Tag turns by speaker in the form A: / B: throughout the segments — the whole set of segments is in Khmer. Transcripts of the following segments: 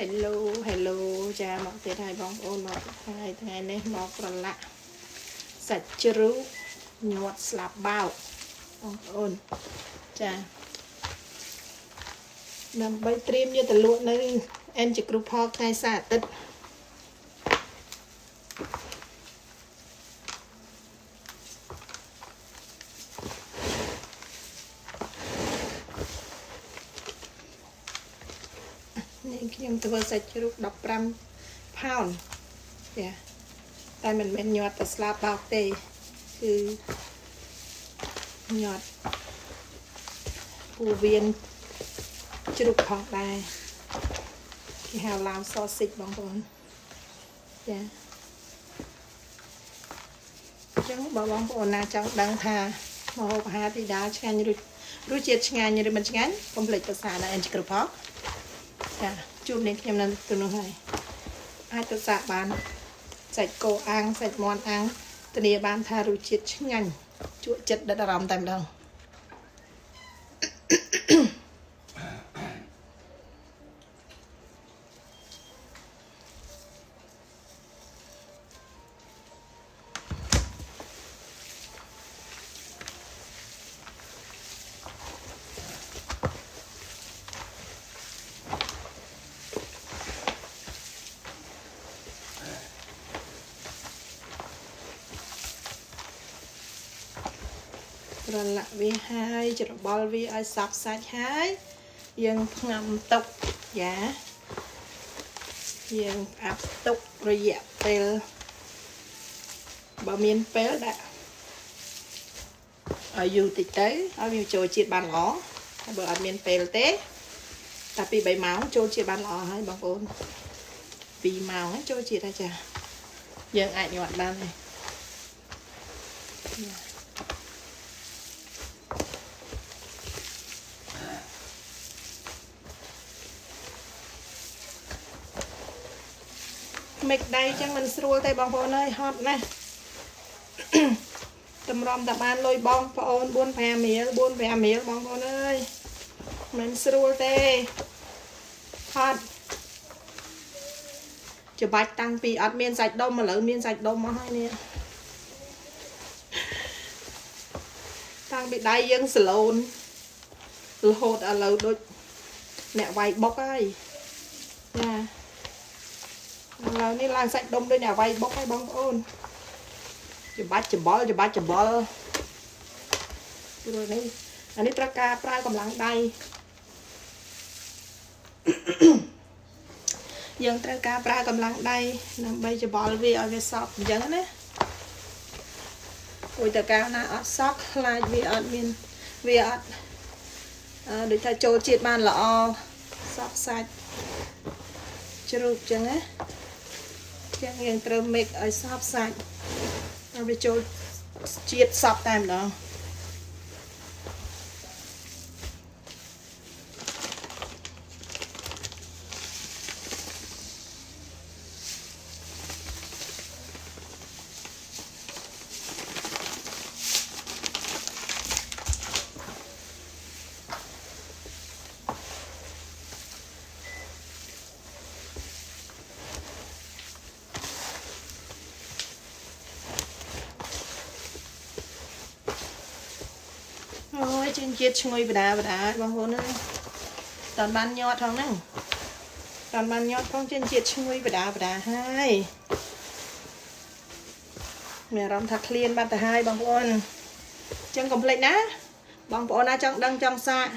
A: Hello Hello ចាមកទៀតហើយបងប្អូនមកថ្ងៃថ្ងៃនេះមកប្រឡាក់សាច់ជ្រូកញាត់ស្លាប់បោកបងប្អូនចាដើម្បីត្រៀមយកទៅលក់នៅអែនជាគ្រូផលថ្ងៃសៅរ៍អាទិត្យនេះខ្ញុំធ្វើសាច់ជ្រូក15ផោនចាតែមិនមែនញាត់តែស្លាប់បោកទេគឺញាត់ពូវៀនជ្រូកផងដែរគេហៅឡាវសស៊ីចបងប្អូនចាអញ្ចឹងបើបងប្អូនណាចង់ដឹងថាម្ហូបអាហារទីដាឆ្ងាញ់ឬរសជាតិឆ្ងាញ់ឬមិនឆ្ងាញ់កុំភ្លេចប្រសានៅអេនគ្រប់ផងចាជួបនាងខ្ញុំនៅទីនោះហើយអាចទៅសាកបានសាច់គោអាំងសាច់មាន់អាំងធានាបានថារសជាតិឆ្ងាញ់ជក់ចិត្តដិតអារម្មណ៍តែម្ដង ប្រឡាក់វាហើយច្របល់វាឲ្យសព្វសាច់ហើយយើងផ្ងំទុកយ៉ាយើងផ្អាប់ទុករយៈពេលបើមានពេលដាក់ឲ្យយូរតិចទៅឲ្យវាចូលជាតិបានល្អហើយបើអត់មានពេលទេតែ2 3ម៉ោងចូលជាតិបានល្អហើយបងប្អូន2ម៉ោងចូលជាតិហើយចាយើងអាចញាត់បានហើយមិនដៃចឹងមិនស្រួលទេបងប្អូនអើយហត់ណាស់តម្រាំតែបានលុយបងប្អូន4 5រៀល4 5រៀលបងប្អូនអើយមិនស្រួលទេហត់ច្បាច់តាំងពីអត់មានសាច់ដុំឥឡូវមានសាច់ដុំមកហើយនេះតាំងពីដៃយើងស្លូនរហូតឥឡូវដូចអ្នកវាយបុកហើយចាឥឡូវនេះឡើងសាច់ដុំដូចអ្នកវាយបុកហើយបងប្អូនច្បាច់ច្បល់ច្បាច់ច្បល់ព្រោះនេះអានេះត្រូវការប្រើកម្លាំងដៃយើងត្រូវការប្រើកម្លាំងដៃដើម្បីច្បល់វាឲ្យវាសព្វអញ្ចឹងណាព្រោះតើកាលណាអត់សក់ខ្លាចវាអត់មានវាអត់ដូចថាចូលជាតិបានល្អសព្វសាច់ជ្រូកអញ្ចឹងណាចឹងយើងត្រូវមេកឲ្យសព្វសាច់ឲ្យវាចូលជាតិសព្វតែម្ដងអូយចេញជាតិឈ្ងុយបដាបដាបងប្អូនអើយតន់បានញាត់ផងហ្នឹងតន់បានញាត់ផងចេញជាតិឈ្ងុយបដាបដាហើយមានអារម្មណ៍ថាឃ្លានបាត់ទៅហើយបងប្អូនអញ្ចឹងកុំភ្លេចណាបងប្អូនណាចង់ដឹងចង់សាក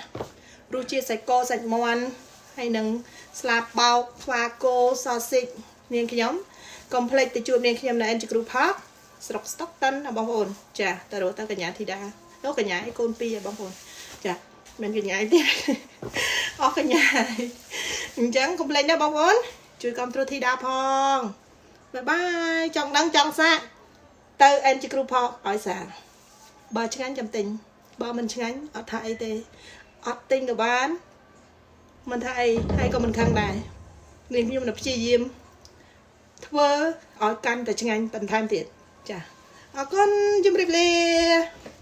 A: រសជាតិសាច់គោសាច់មាន់ហើយនឹងស្លាបបោកថ្វាគោសស៊ីចនាងខ្ញុំកុំភ្លេចទៅជួបនាងខ្ញុំនៅអេនជាគ្រូផកស្រុកស្តុកតិនណាបងប្អូនចាទៅរកទៅកញ្ញាធីតាអូកញ្ញាឯកូនពីរឯបងប្អូនចាមិនកញ្ញាឯទៀតអស់កញ្ញាអញ្ចឹងកុំភ្លេចណាបងប្អូនជួយគាំទ្រធីតាផងបាយបាយចង់ដឹងចង់សាកទៅអែនជាគ្រូផកឲ្យសាកបើឆ្ងាញ់ចាំទិញបើមិនឆ្ងាញ់អត់ថាអីទេអត់ទិញក៏បានមិនថាអីហើយក៏មិនខឹងដែរនាងខ្ញុំនៅព្យាយាមធ្វើឲ្យកាន់តែឆ្ងាញ់បន្ថែមទៀតចាអរគុណជម្រាបលា។